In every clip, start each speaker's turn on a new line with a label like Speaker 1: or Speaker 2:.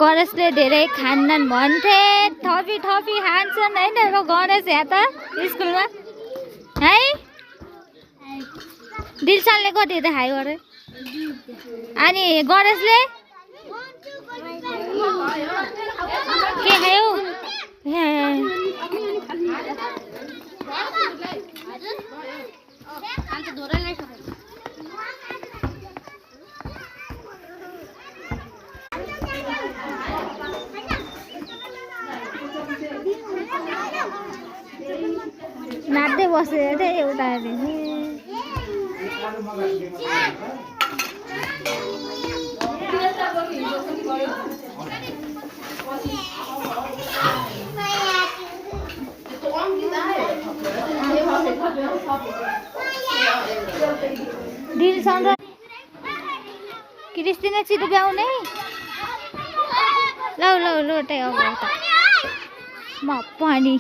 Speaker 1: गणेशले धेरै खान्नन् भन्थे थपी थपी खान्छन् हैन र गणेश यहाँ त स्कुलमा है दिलसनले कति देखायो अरे अनि गणेशले के खायो नाच्दै बसेर चाहिँ एउटा दिलसन र क्रिस्टिना छिटो ब्याउने लौ लौ लोटे अब म पनि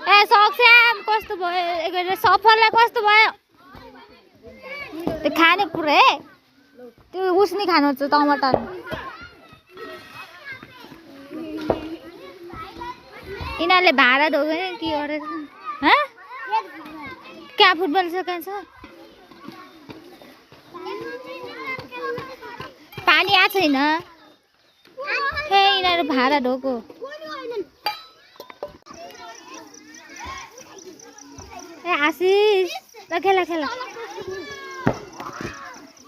Speaker 1: ए सक्छ्याम कस्तो भयो सफललाई कस्तो भयो त्यो खाने पुरै त्यो उस्नी खानु छ टमाटर यिनीहरूले भाडा ढोग्यो नि के गरेर क्या फुटबल सकान्छ पानी आएको छैन हे यिनीहरू भाडा ढोको ए आशिष ल खेला खेला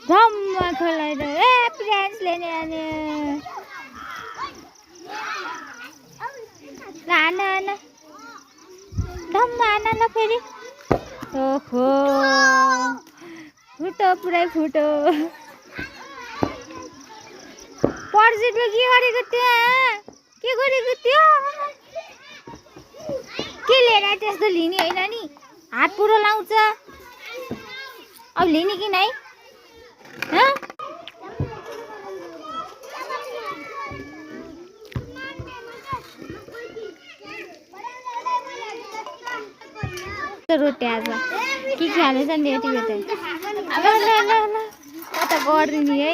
Speaker 1: घममा खेलाएर ए प्रियान्सले नि अनि ल आना आना धम्मा आना ल फेरि ओहो फुटो पुरै फुटो पर्जिटले के गरेको त्यहाँ के गरेको त्यो के लिएर त्यस्तो लिने होइन नि हात पुरो लाउँछ अब लिने कि नै रोटी आज के खानु छ नि यति बेला कता गरिदिने है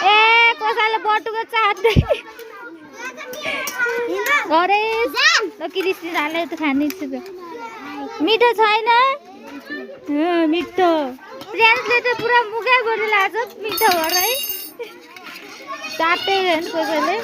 Speaker 1: ए कसैले बटुको चाट्दै गणेश ल क्रिस्टिनाले त खाने छु मिठो छैन मिठो प्रियान्सले त पुरा मुखै गरिरहेको छ मिठो भएर है चाट्दै हेर्नु कसैले